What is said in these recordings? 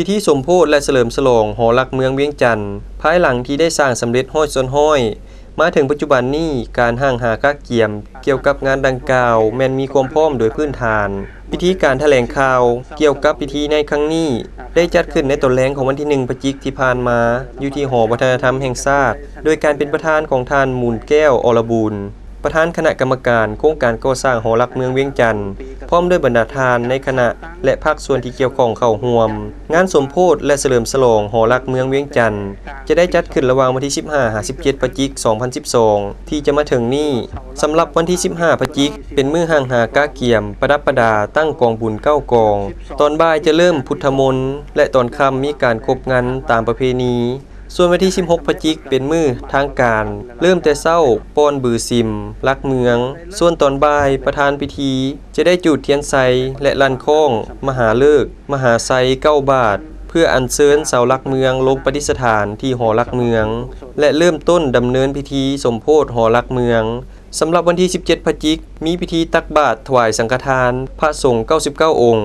ພິທີສົມໂພດ ແລະ ສະເຫຼີມສະຫຼອງຫໍຫຼັກເມືອງວຽງຈັນ ພາຍຫຼັງທີ່ໄດ້ສ້າງສຳເລັດຮ້ອຍສ່ວນຮ້ອຍ ມາເຖິງປັດຈຸບັນນີ້, ການຫ້າງຫາກະກຽມກ່ຽວກັບງານດັ່ງກ່າວແມ່ນມີຄວາມພ້ອມໂດຍພື້ນຖານ. ພິທີການຖະແຫຼງຂ່າວກ່ຽວກັບພິທີໃນຄັ້ງນີ້ ໄດ້ຈັດຂຶ້ນໃນຕອນແລງຂອງວັນທີໜຶ່ງພະຈິກທີ່ຜ່ານມາ ຢູ່ທີ່ຫໍວັດທະນະທຳແຫ່ງຊາດ, ໂດຍການເປັນປະທານຂອງທ່ານ ມູນແກ້ວ ອລະບູນ ປະທານຄະນະກຳມະການໂຄງການກໍ່ສ້າງຫໍຫຼັກເມືອງວຽງຈັນ ພ້ອມດ້ວຍບັນດາທ່ານໃນຄະນະ ແລະ ພາກສ່ວນທີ່ກ່ຽວຂ້ອງເຂົ້າຮ່ວມ. ງານສົມໂພດ ແລະ ສະເຫຼີມສະຫຼອງຫໍຫຼັກເມືອງວຽງຈັນ ຈະໄດ້ຈັດຂຶ້ນລະຫວ່າງວັນທີສິບຫ້າ ຫາ ສິບເຈັດ ພະຈິກ ສອງພັນສິບສອງ ທີ່ຈະມາເຖິງນີ້. ສຳລັບວັນທີສິບຫ້າ ພະຈິກ ເປັນມື້ຫ້າງຫາກະກຽມປະດັບປະດາຕັ້ງກອງບຸນເກົ້າກອງ. ຕອນບ່າຍຈະເລີ່ມພຸດທະມົນ ແລະ ຕອນຄ່ຳມີການຄົບງັນຕາມປະເພນີ. ສ່ວນວັນທີສິບຫົກ ພະຈິກ ເປັນມື້ທາງການ, ເລີ່ມແຕ່ເຊົ້າປ້ອນບືຊິມຫຼັກເມືອງ, ສ່ວນຕອນບ່າຍປະທານພິທີຈະໄດ້ຈູດທຽນໄຊ ແລະ ລັ່ນຄ້ອງມະຫາເລີກ ມະຫາໄຊເກົ້າບາດ ເພື່ອອັນເຊີນເສົາຫຼັກເມືອງລົງປະດິດສະຖານທີ່ຫໍຫຼັກເມືອງ ແລະ ເລີ່ມຕົ້ນດຳເນີນພິທີສົມໂພດຫໍຫຼັກເມືອງ. ສຳລັບວັນທີສິບເຈັດ ພະຈິກ ມີພິທີຕັກບາດຖວາຍສັງຄະທານພະສົງເກົ້າສິບເກົ້າອົງ,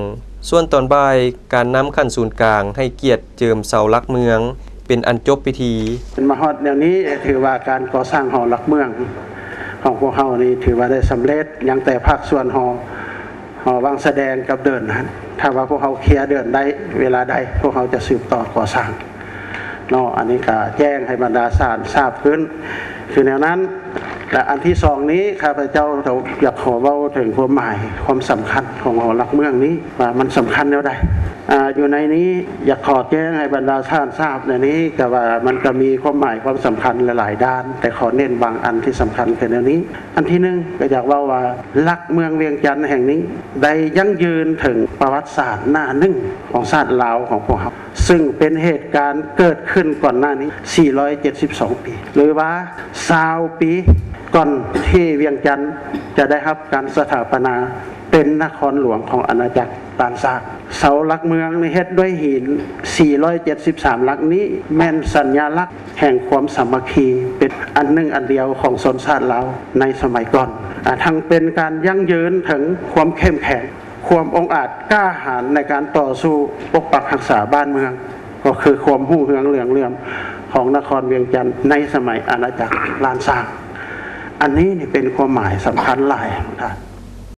ສ່ວນຕອນບ່າຍ ການນຳຂັ້ນສູນກາງໃຫ້ກຽດເຈີມເສົາຫຼັກເມືອງ ເປັນອັນຈົບພິທີ. ມາຮອດແນວນີ້ ຖືວ່າການກໍ່ສ້າງຫໍຫຼັກເມືອງຂອງພວກເຮົານີ້ ຖືວ່າໄດ້ສຳເລັດ, ຍັງແຕ່ພາກສ່ວນຫໍ ຫໍວາງສະແດງກັບເດີ່ນຫັ້ນ. ຖ້າວ່າພວກເຮົາເຄລຍເດີ່ນໄດ້ເວລາໃດ, ພວກເຮົາຈະສືບຕໍ່ກໍ່ສ້າງເນາະ. ອັນນີ້ກໍແຈ້ງໃຫ້ບັນດາທ່ານຊາບຂຶ້ນ ຄືແນວນັ້ນ. ແລະ ອັນທີສອງນີ້ ຂ້າພະເຈົ້າຢາກຂໍເວົ້າເຖິງຄວາມໝາຍຄວາມສຳຄັນຂອງຫໍຫຼັກເມືອງນີ້ ວ່າມັນສຳຄັນແນວໃດ. ອາ ຢູ່ໃນນີ້ ຢາກຂໍແຈ້ງໃຫ້ບັນດາທ່ານຊາບໃນນີ້ ກໍວ່າມັນກໍມີຄວາມໝາຍຄວາມສຳຄັນຫຼາຍໆດ້ານ, ແຕ່ຂໍເນັ້ນບາງອັນທີ່ສຳຄັນຄືແນວນີ້. ອັນທີໜຶ່ງ ກໍຢາກເວົ້າວ່າ ຫຼັກເມືອງວຽງຈັນແຫ່ງນີ້ ໄດ້ຢັ້ງຢືນເຖິງປະຫວັດສາດໜ້າໜຶ່ງຂອງຊາດລາວຂອງພວກເຮົາ, ຊຶ່ງເປັນເຫດການເກີດຂຶ້ນກ່ອນໜ້ານີ້ສີ່ຮ້ອຍເຈັດສິບສອງປີ ຫຼືວ່າຊາວປີ ກ່ອນທີ່ວຽງຈັນຈະໄດ້ຮັບການສະຖາປະນາເປັນນະຄອນຫຼວງຂອງອານາຈັກລ້ານຊ້າງ. ເສົາຫຼັກເມືອງນີ້ເຮັດດ້ວຍຫີນສີ່ຮ້ອຍເຈັດສິບສາມຫຼັກນີ້ ແມ່ນສັນຍາລັກແຫ່ງຄວາມສາມັກຄີ, ເປັນອັນໜຶ່ງອັນດຽວຂອງຊົນຊາດລາວໃນສະໄໝກ່ອນ. ອາ ທັງເປັນການຢັ້ງຢືນເຖິງຄວາມເຂັ້ມແຂງ, ຄວາມອົງອາດກ້າຫານໃນການຕໍ່ສູ້ປົກປັກຮັກສາບ້ານເມືອງ, ກໍຄືຄວາມຮຸ່ງເຮືອງເຫຼືອງເຫຼື້ອມຂອງນະຄອນວຽງຈັນໃນສະໄໝອານາຈັກລ້ານຊ້າງ. ອັນນີ້ນີ້ເປັນຄວາມໝາຍສຳຄັນຫຼາຍຂອງທ່ານ.